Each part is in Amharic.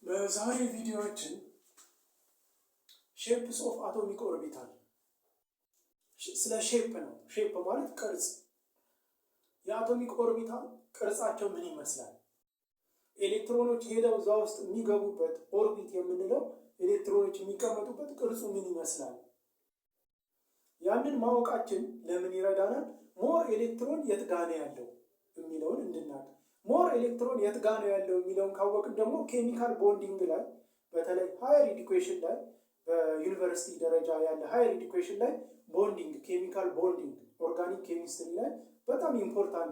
በዛሬ ቪዲዮአችን shapes of atomic orbital፣ ስለ shape ነው። Shape ማለት ቅርጽ። የ atomic orbital ቅርጻቸው ምን ይመስላል? ኤሌክትሮኖች ሄደው እዛ ውስጥ የሚገቡበት orbit የምንለው ኤሌክትሮኖች የሚቀመጡበት ቅርጹ ምን ይመስላል? ያንን ማወቃችን ለምን ይረዳናል? More electron የት ጋ ነው ያለው የሚለውን እንድናውቅ። More electron የት ጋ ነው ያለው የሚለውን ካወቅን ደግሞ chemical bonding ላይ፣ በተለይ higher education ላይ፣ በዩኒቨርሲቲ ደረጃ ያለ higher education ላይ bonding፣ chemical bonding፣ organic chemistry ላይ በጣም important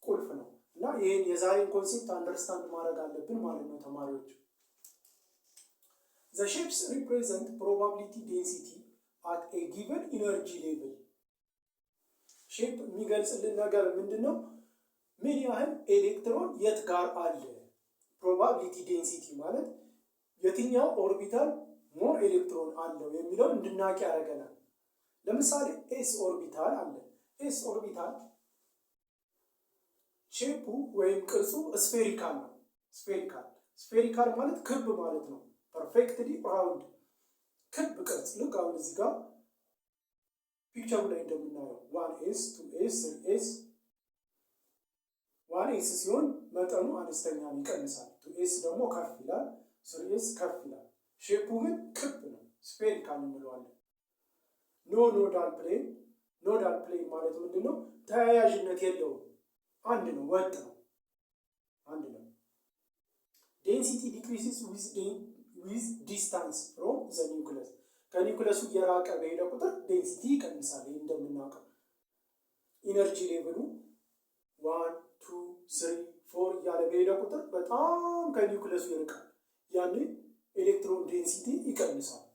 ቁልፍ ነው እና ይህን የዛሬን concept understand ማድረግ አለብን ማለት ነው ተማሪዎች። The shapes represent probability density at a given energy level። Shape የሚገልጽልን ነገር ምንድን ነው? ምን ያህል ኤሌክትሮን የት ጋር አለ? Probability density ማለት የትኛው orbital more electron አለው የሚለውን እንድናውቅ ያደርገናል። ለምሳሌ s orbital አለ። s orbital shape ኡ ወይም ቅርጹ spherical ነው። Spherical፣ spherical ማለት ክብ ማለት ነው። Perfectly round ክብ ቅርጽ፣ ልክ አሁን እዚህ ጋር picture ኡ ላይ እንደምናየው 1s፣ 2s፣ 3s። 1s ሲሆን መጠኑ አነስተኛ ነው፣ ይቀንሳል። 2s ደግሞ ከፍ ይላል። 3s ከፍ ይላል። Shape ኡ ግን ክብ ነው፣ spherical እንለዋለን። No nodal plane። Nodal plane ማለት ምንድን ነው? ተያያዥነት የለውም። አንድ ነው፣ ወጥ ነው፣ አንድ ነው። Density decreases with distance from the nucleus። ከ nucleus ኡ እየራቀ በሄደ ቁጥር density ይቀንሳል። ይህ እንደምናውቀው energy level ኡ 1, 2, 3, 4 እያለ በሄደ ቁጥር በጣም ከኒውክለሱ ይርቃል። ያኔ electron density ይቀንሳል።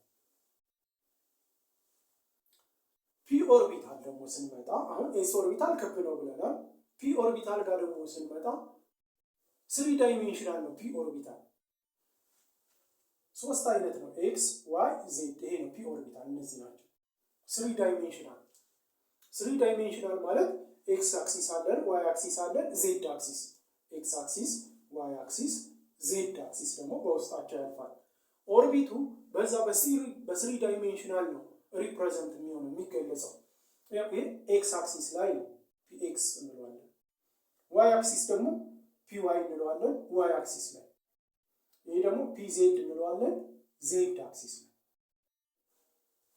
P orbital ደግሞ ስንመጣ፣ አሁን s orbital ክብ ነው ብለናል። P orbital ጋር ደግሞ ስንመጣ three dimensional ነው። P orbital ሶስት አይነት ነው። x፣ y፣ z። ይሄ ነው p orbital። እነዚህ ናቸው። Three dimensional። Three dimensional ማለት x axis አለን፣ y axis አለን፣ z axis። x axis፣ y axis፣ z axis ደግሞ በውስጣቸው ያልፋል። Orbit ኡ በዛ በ three dimensional ነው represent የሚሆነው፣ የሚገለጸው። ይሄ x axis ላይ ነው፣ px እንለዋለን። y axis ደግሞ py እንለዋለን፣ y axis ላይ። ይሄ ደግሞ pz እንለዋለን፣ z axis ላይ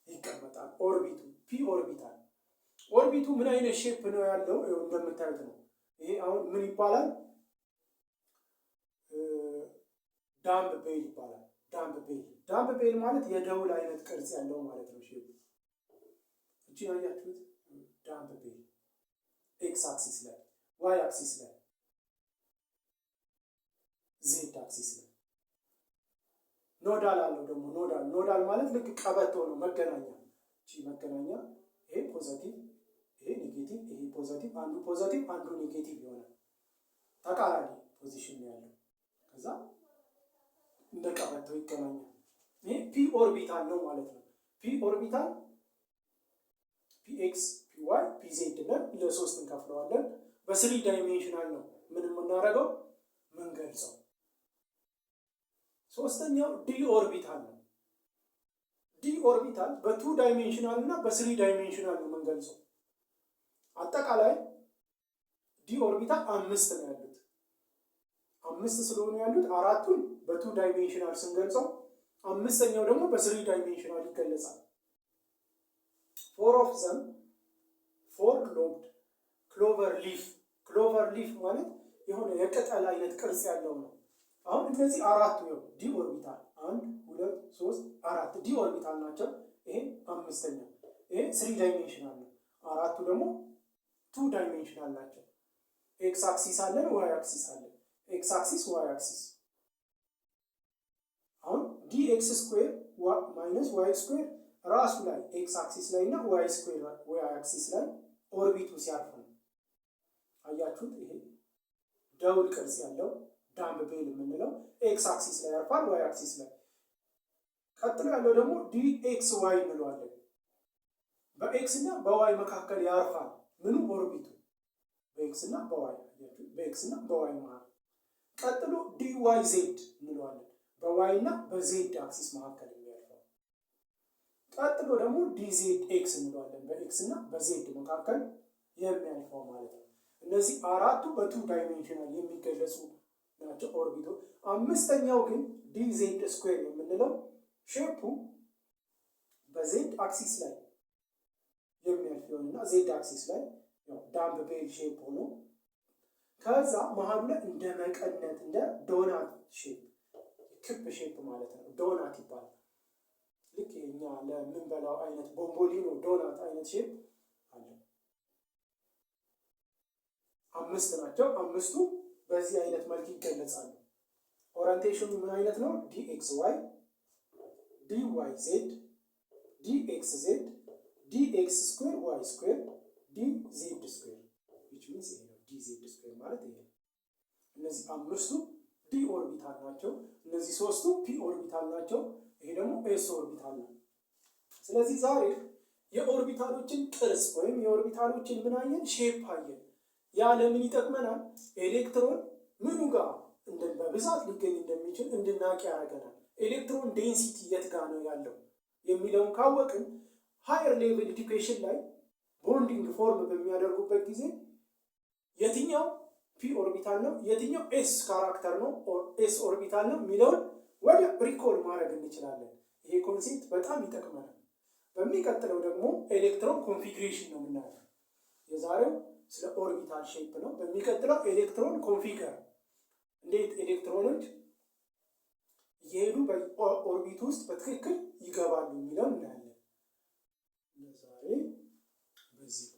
ይቀመጣል። Orbit ኡ p orbital orbit ኡ ምን አይነት shape ነው ያለው? እንደምታዩት ነው። ይሄ አሁን ምን ይባላል? Dumbbell ይባላል። Dumbbell፣ dumbbell ማለት የደውል አይነት ቅርጽ ያለው ማለት ነው። Shape እቺ ያያችሁት dumbbell x axis ላይ፣ y axis ላይ፣ z axis ላይ። Nodal አለው ደግሞ nodal። Nodal ማለት ልክ ቀበቶ ነው፣ መገናኛ። እቺ መገናኛ፣ ይሄ positive፣ ይሄ negative፣ ይሄ positive፣ አንዱ positive አንዱ negative ይሆናል። ተቃራኒ position ነው ያለው። ከዛ እንደ ቀበቶ ይገናኛል። ይሄ p orbital ነው ማለት ነው። P orbital px፣ py፣ pz ብለን ለሶስት እንከፍለዋለን። በ three dimensional ነው ምን የምናደርገው፣ ምንገልጸው። ሶስተኛው d orbital ነው። D orbital በ two dimensional እና በ three dimensional ነው የምንገልጸው። አጠቃላይ d orbital አምስት ነው ያሉት። አምስት ስለሆኑ ያሉት አራቱን በ two dimensional ስንገልጸው አምስተኛው ደግሞ በ three dimensional ይገለጻል። Four of them four lobed clover leaf። Clover leaf ማለት የሆነ የቅጠል አይነት ቅርጽ ያለው ነው። አሁን እነዚህ አራቱ ይኸው d orbital አንድ፣ ሁለት፣ ሶስት፣ አራት d orbital ናቸው። ይሄ አምስተኛ፣ ይሄ three dimensional ነው። አራቱ ደግሞ two dimensional ናቸው። x axis አለን፣ y axis አለን። x axis፣ y axis። አሁን dx square minus y square ራሱ ላይ x axis ላይ እና y square y axis ላይ orbit ኡ ሲያርፍ ነው። አያችሁት? ይሄ ደውል ቅርጽ ያለው dumbbell የምንለው x axis ላይ ያርፋል፣ y axis ላይ። ቀጥሎ ያለው ደግሞ dxy እንለዋለን። በ x እና በ y መካከል ያርፋል። ምኑ? Orbit ኡ በ x እና በ y፣ በ x እና በ y መካከል። ቀጥሎ dyz እንለዋለን። በ Y እና በ Z axis መካከል የሚያልፈው። ቀጥሎ ደግሞ dz x እንለዋለን፣ በ X እና በ Z መካከል የሚያልፈው ማለት ነው። እነዚህ አራቱ በ two dimensional የሚገለጹ ናቸው orbit ኦ። አምስተኛው ግን dz square የምንለው shape ኡ በ Z axis ላይ የሚያልፍ ይሆንና Z axis ላይ dumbbell shape ሆኖ ከዛ መሀሉ ላይ እንደ መቀነት፣ እንደ donut shape፣ ክብ shape ማለት ነው። ዶናት ይባላል። ልክ የኛ ለምንበላው አይነት ቦምቦሊኖ ዶናት አይነት shape አለ። አምስት ናቸው። አምስቱ በዚህ አይነት መልክ ይገለጻሉ። Orientation ኑ ምን አይነት ነው? dxy፣ dyz፣ dxz፣ dx square y square፣ dz square, which means ይሄ ነው። dz square ማለት ይሄ ነው። እነዚህ አምስቱ d orbital ናቸው። እነዚህ ሶስቱ p orbital ናቸው። ይሄ ደግሞ s orbital ነው። ስለዚህ ዛሬ የ orbital ኦችን ቅርጽ ወይም የ orbital ኦችን ምን አየን? Shape አየን። ያ ለምን ይጠቅመናል? ኤሌክትሮን ምኑ ጋር በብዛት ሊገኝ እንደሚችል እንድናውቅ ያደርገናል። Electron density የት ጋር ነው ያለው የሚለውን ካወቅን higher level education ላይ bonding form በሚያደርጉበት ጊዜ የትኛው p orbital ነው፣ የትኛው s character ነው፣ s orbital ነው የሚለውን ወደ recall ማድረግ እንችላለን። ይሄ concept በጣም ይጠቅመናል። በሚቀጥለው ደግሞ electron configuration ነው የምናየው። የዛሬው ስለ orbital shape ነው። በሚቀጥለው electron configure፣ እንዴት ኤሌክትሮኖች እየሄዱ በ orbit ውስጥ በትክክል ይገባሉ የሚለውን እናያለን። ለዛሬ በዚህ።